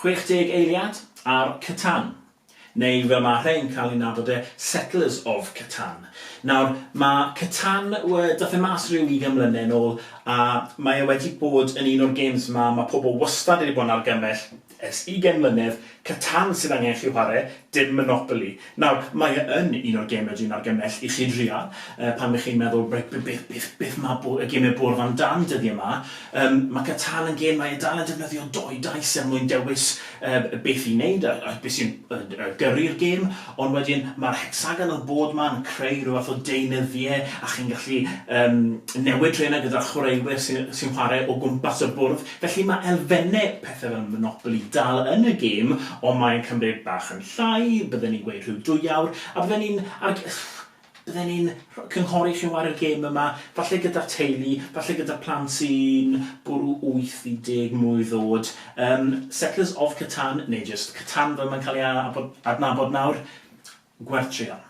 60 eiliad ar Catan. Neu fel mae rhai'n cael ei nabod e, Settlers of Catan. Nawr, mae Catan, dath e mas rhyw 20 mlynedd yn ôl, a mae e wedi bod yn un o'r games 'ma mae pobl wastad wedi bod yn argymell ers 20 mlynedd, Catan sydd angen i chi whare, dim Monopoly. Nawr, mae e yn un o'r gemau dwi'n argymell i chi drial, pan 'ych chi'n meddwl, reit, be- beth, beth, beth mae bo- y gemau bwrdd amdan dyddiau yma? Mae Catan yn gêm, mae e dal yn defnyddio doi dice er mwyn dewis beth i wneud a, a beth sy'n gyrru'r gêm, ond wedyn mae'r hexagonal board 'ma yn creu rhyw fath o deunyddiau a chi'n gallu newid rheina gyda'r chwaraewyr sy'n sy chwarae o gwmpas y bwrdd. Felly mae elfennau pethau fel Monopoly dal yn y gêm, ond mae'n cymryd bach yn llai, bydden ni'n gweud rhyw 2 awr, a bydden ni'n bydden ni'n cynghori chi chwarae'r gêm yma, falle gyda teulu, falle gyda plant sy'n bwrw 8 i 10 mlwydd oed. Settlers of Catan, neu just Catan fel mae'n cael ei adnabod nawr, gwerth treial.